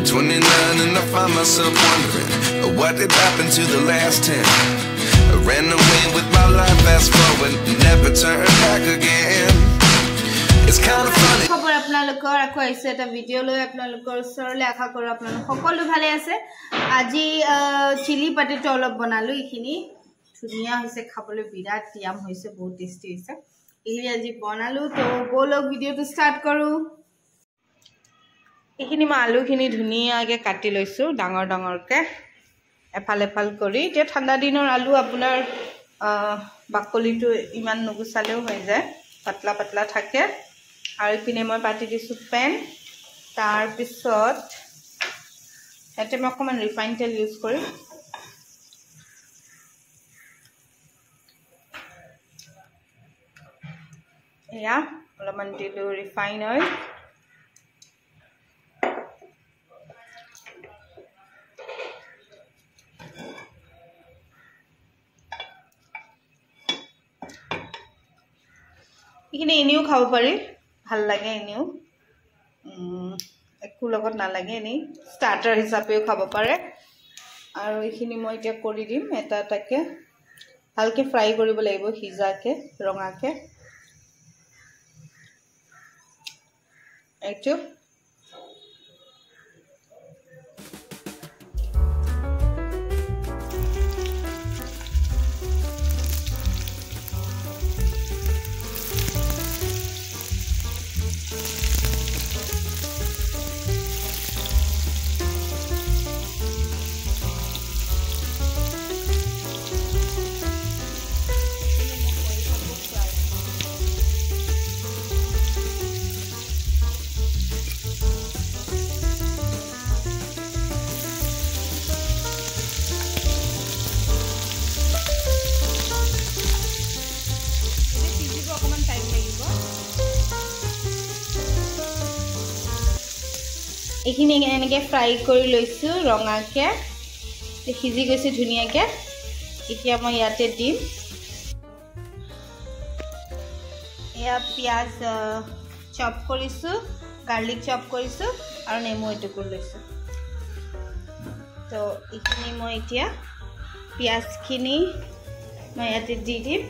29 and I find myself wondering what did happen to the last 10. I ran away with my life, fast forward, never turn back again. It's kind of funny. খবৰ আপোনালোকৰ আকৌ আহিছে এটা video' লৈ আপোনালোকৰ ওচৰলৈ। আশা কৰোঁ আপোনালোক সকলো ভালে আছে। আজি চিলি পটেটো অলপ বনালোঁ। এইখিনি ধুনীয়া হৈছে খাবলৈ, বিৰাট য়াম হৈছে, বহুত টেষ্টি হৈছে। এইখিনি আজি বনালোঁ, তো ব'লক ভিডিঅ'টো ষ্টাৰ্ট কৰোঁ। এইখিনি মই আলুখিনি ধুনীয়াকৈ কাটি লৈছোঁ ডাঙৰ ডাঙৰকৈ, এফাল এফাল কৰি। এতিয়া ঠাণ্ডা দিনৰ আলু আপোনাৰ বাকলিটো ইমান নুগুচালেও হৈ যায়, পাতলা পাতলা থাকে। আৰু ইপিনে মই পাতি দিছোঁ পেন। তাৰপিছত ইয়াতে মই অকণমান ৰিফাইন তেল ইউজ কৰিম। এয়া অলপমান দিলোঁ ৰিফাইন অইল। এইখিনি এনেও খাব পাৰি, ভাল লাগে এনেও, একো লগত নালাগে, এনেই ষ্টাৰ্টাৰ হিচাপেও খাব পাৰে। আৰু এইখিনি মই এতিয়া কৰি দিম এটা এটাকৈ, ভালকৈ ফ্ৰাই কৰিব লাগিব সিজাকৈ ৰঙাকৈ। এইটো এইখিনি এনেকৈ ফ্ৰাই কৰি লৈছোঁ ৰঙাকৈ, সিজি গৈছে ধুনীয়াকৈ। এতিয়া মই ইয়াতে দিম এয়া পিঁয়াজ চপ কৰিছোঁ, গাৰ্লিক চপ কৰিছোঁ আৰু নেমু এটুকুৰ লৈছোঁ। তো এইখিনি মই এতিয়া পিঁয়াজখিনি মই ইয়াতে দি দিম।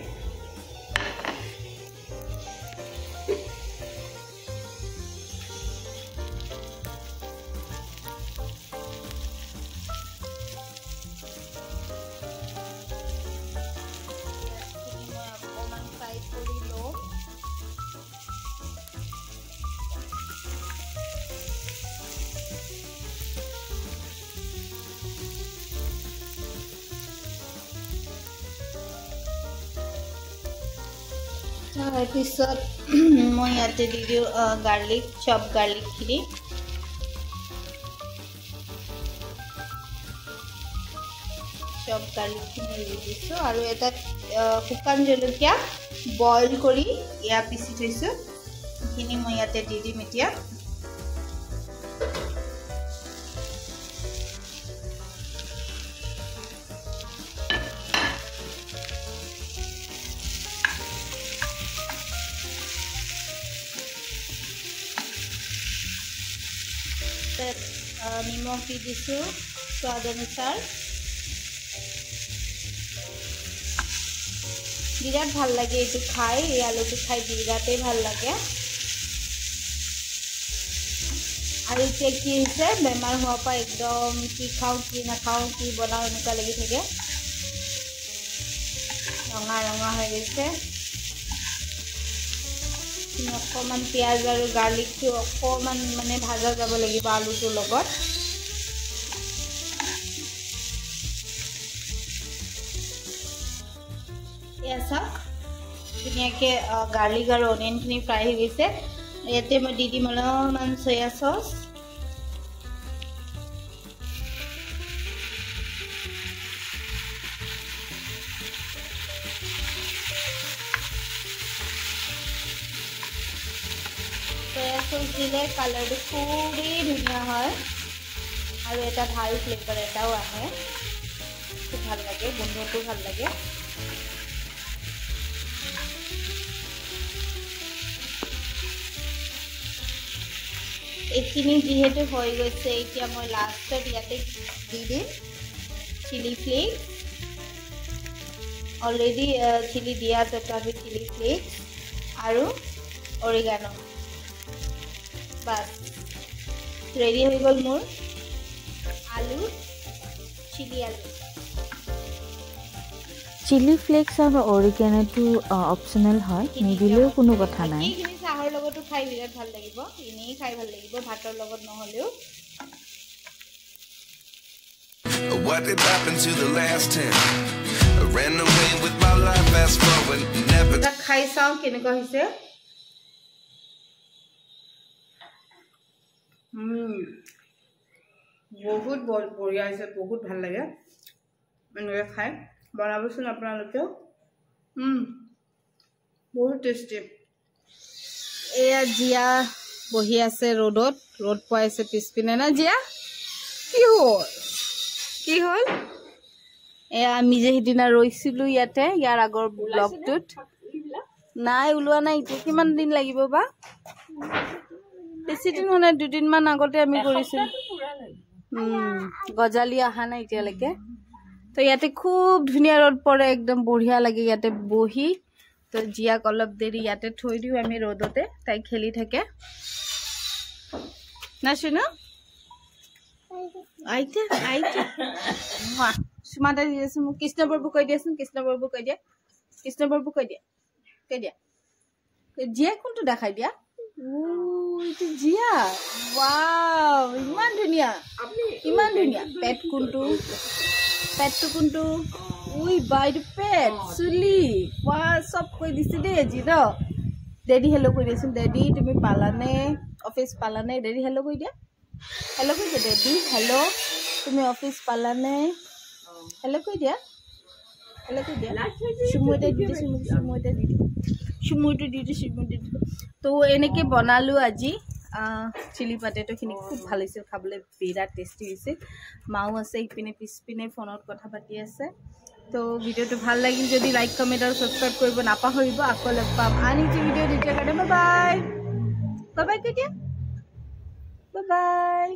তাৰপিছত মই ইয়াতে দি দিওঁ গাৰ্লিক চপ, গাৰ্লিকখিনি চপ গাৰ্লিকখিনি দি দিছোঁ। আৰু এটা শুকান জলকীয়া বইল কৰি এয়া পিচি থৈছোঁ, সেইখিনি মই ইয়াতে দি দিম এতিয়া। নিমখ দি দিছোঁ সোৱাদ অনুসাৰ। বিৰাট ভাল লাগে এইটো খাই, এই আলুটো খাই বিৰাটেই ভাল লাগে। আৰু এতিয়া কি হৈছে, বেমাৰ হোৱাৰ পৰা একদম কি খাওঁ কি নাখাওঁ কি বনাওঁ এনেকুৱা লাগি থাকে, ৰঙা ৰঙা হৈ গৈছে। অকণমান পিঁয়াজ আৰু গাৰ্লিকটো অকণমান মানে ভাজা যাব লাগিব আলুটোৰ লগত। এয়া চাওক ধুনীয়াকৈ গাৰ্লিক আৰু অনিয়নখিনি ফ্ৰাই হৈ গৈছে। ইয়াতে মই দি দিম অলপমান চয়া চচ। চয়া চচ দিলে কালাৰটো খুবেই ধুনীয়া হয় আৰু এটা ভাল ফ্লেভাৰ এটাও আহে, খুব ভাল লাগে, গোন্ধটো ভাল লাগে। এইখিনি যিহেতু হৈ গৈছে, এতিয়া মই লাষ্টত ইয়াতে দি দিম চিলি ফ্লেক্স। অলৰেডি চিলি দিয়া, তথাপি চিলি ফ্লেক্স আৰু অৰিগানো। বাছ, ৰেডি হৈ গ'ল মোৰ আলু চিলি। আলু চিলি ফ্লেক্স আৰু অৰিগেনোটো অপশ্যনেল হয়, নিদিলেও কোনো কথা নাই। এইখিনি চাহৰ লগতো খাই বিৰাট ভাল লাগিব, এনেই খাই ভাল লাগিব ভাতৰ লগত নহ'লেও। What did happen to the last 10? I ran away with my life, fast forward, never. খাই চাওঁ কেনেকুৱা হৈছে। বহুত বঢ়িয়া হৈছে, বহুত ভাল লাগে এনেকৈ খাই। বনাবচোন আপোনালোকেও, বহুত টেষ্টি। এয়া জীয়া বহি আছে ৰ'দত, ৰ'দ পোৱাইছে পিছপিনে না জীয়া? কি হ'ল, কি হ'ল? এয়া আমি যে সিদিনা ৰৈছিলোঁ ইয়াতে, ইয়াৰ আগৰ ব্লগটোত। নাই ওলোৱা নাই এতিয়া, কিমান দিন লাগিব বা? বেছি দিন হোৱা নাই, দুদিনমান আগতে আমি কৰিছিলোঁ। গজালি অহা নাই এতিয়ালৈকে। তো ইয়াতে খুব ধুনীয়া ৰ'দ পৰে, একদম বঢ়িয়া লাগে ইয়াতে বহি। তো জীয়াক অলপ দেৰি ইয়াতে থৈ দিওঁ আমি ৰ'দতে, তাই খেলি থাকে না। শুনো আইতা, আইতা চুমা এটা দিয়াচোন মোক। কৃষ্ণ প্ৰভু কৈ দিয়াচোন, কৃষ্ণ প্ৰভু কৈ দিয়া, কৃষ্ণ প্ৰভু কৈ দিয়া, কৈ দিয়া। জীয়া কোনটো দেখাই দিয়া? এইটো জীয়া, ৱাও, ইমান ধুনীয়া, ইমান ধুনীয়া। পেট কোনটো? পেটটো কোনটো? We বা, এইটো পেট, চুলি, ৱা, চব কৈ দিছে দেই আজি ন। ডেডি হেল্ল' কৈ দিয়াচোন। ডেডি তুমি পালানে? অফিচ পালানে? ডেডি হেল্ল' কৈ দিয়া, হেল্ল' কৈ দিয়া। ডেডি হেল্ল', তুমি অফিচ পালানে? হেল্ল' কৈ দিয়া, হেল্ল' কৈ দিয়া। চুমু এটা দি দিয়া, চুমু, চুমু এটা দি দিয়া, চুমুটো দি দিয়া, চুমু দি দিয়া। তো এনেকৈ বনালোঁ আজি চিলি পটেটোখিনি, খুব ভাল হৈছিল খাবলৈ, বিৰাট টেষ্টি হৈছিল। মাও আছে ইপিনে পিছপিনে ফোনত কথা পাতি আছে। তো ভিডিঅ'টো ভাল লাগিল যদি লাইক, কমেণ্ট আৰু ছাবস্ক্ৰাইব কৰিব নাপাহৰিব। আকৌ লগ পাম আন এটি ভিডিঅ', তেতিয়াৰ কাৰণে বাই বাই। বাই বাই কৈ দিয়া, বাই বাই।